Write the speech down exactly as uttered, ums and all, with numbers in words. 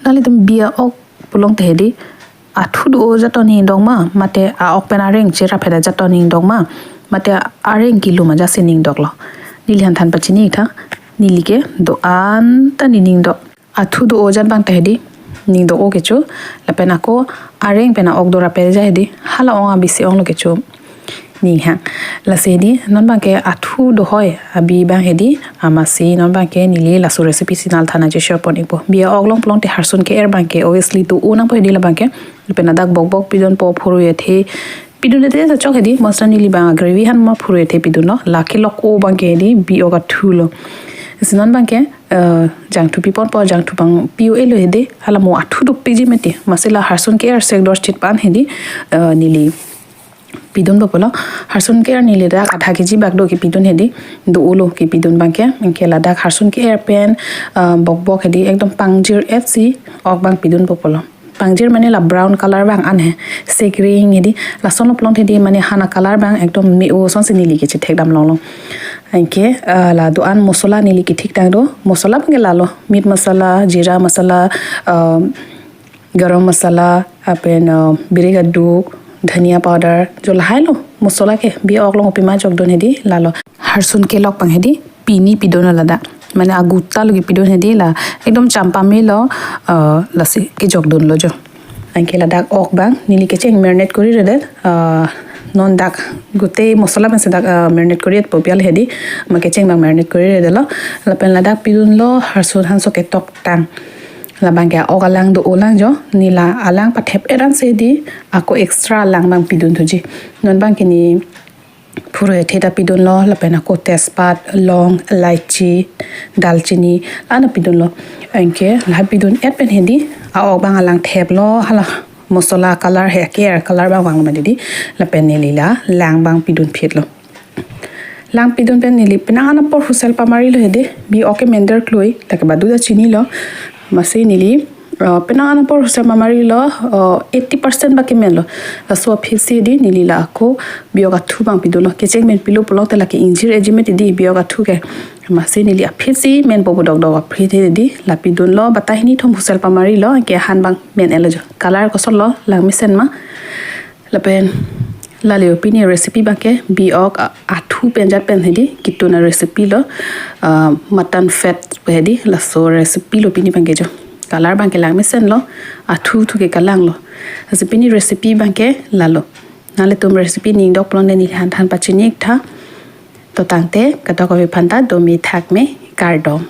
Nanglitum bi a-ok pulote hedi, athu do-o ajat ning dok ma, mate a-ok pen areng cherap heda ajat ning dok ma, mate areng kelum ajat si ning doklo. Neliphan than pachini tha, neli ke do-an ta ne ning dok. Athu do-o ajat abang ta hedi ning dok-o kecho, lapen ako areng pen a-ok dorap ajat hedi hala ong abisi onglo kecho. Ning hang. Lasi hedi non abang ke athu do-oi abi abang hedi, amatsi non abang ke neli laso recipe si nangthan ajo share pon-ikpo. Bi a-ok along pulote harsun ke-er abang ke obviously do-o nangpo hedi labang ke. Lapen ladak bokbok pidunpo, phurui athe pidun athe ta chok hedi, mosra neli abang gravy aphan ma phurui athe pidunlo. La kelok-o abang ke hedi bi a-ok athulo. Lasi non abang ke, eh, jangthu piponpo, jangthu abang pi-o-elo hedi, hala mo athu dopikji mati. Amatsi la harsun ke-er sek dorchit pen hedi, eh, neli pidunpo pulo. Harsun ke-er neli dak adha K G bak do kepidun hedi, do-olo kepidun abang ke. Anke ladak harsun ke-er pen, ah, bokbok hedi ekdom pangjir etsi ok abang pidunpo pulo. Pangjir mane la brown color abang an he, segring hedi, lasonlo pulote hedi mane hala color abang ekdom me-o asonsi neli ke chethek dam longlo. Anke, ah, la do-an mosola neli kethik tang do, mosola abang ke lalo, meat masala, jeera masala, ah, garam masala, lapen, uh, birik aduk, dhania powder, jo lahailo mosola ke, bi a-ok along pima jokdun hedi lalo. Harsun kelok abang hedi pini pidunlo ladak. Mane aguta lo kepidun hedi la, ekdom champamelo, uh, lasi kejokdunlo jo. Anke ladak ok abang neli kecheng marinate kori redet, uh, non dak gutei mosola abang si dak, uh, marinate kori-etpo pi al hedi, ma kecheng abang marinate kori redetlo. Lapen ladak pidunlo harsun hanso ketok tang. Labang ke ok alang do-o lang jo, neli la alang pathep-et ansi hedi, ako extra alang abang pidunthuji. Non abang ke ne phurui athe ta pidunlo, lapen ako tejpat, long, elaichi, dalchini, la-an pidunlo. Anke la pidun-et pen hedi, a-ok abang alang theplo, hala mosola color he, ke-er color abang vanglo mati hedi, lapen neli la lang abang pidunphitlo. Lang pidun pen neli penang an apor hussel pamarilo hedi, bi a-ok ke men der klui, lake badu ta chinilo, amatsi neli, uh, penang an apor hussel pamarilo, uh, eighty percent bak kemenlo. Laso aphitsi hedi neli la ako bi a-ok athu abang pidunlo. Kecheng men pilo pulote lake ingjir-etji mati hedi bi a-ok athu ke. Amatsi neli aphitsi menpo pu dokdok aphi hedi, la pidunlo, batai hini thom hussel pamarilo, anke han abang men-etlo jo. Color kosonlo, langmesen ma. Lapen lalo pini recipe abang ke bi a-ok a-, athu pen ajat pen hedi ketun a-recipe lo, ah, mutton fat hedi, laso recipe lo pini abang ke jo. Color abang ke langmesenlo, athu thu ke kalanglo. Lasi pini recipe abang ke lalo. Nanglitum recipe ning dok pulote neliphan than pachini-ik tha. To tangte kadokave aphanta do me thak me, kardom.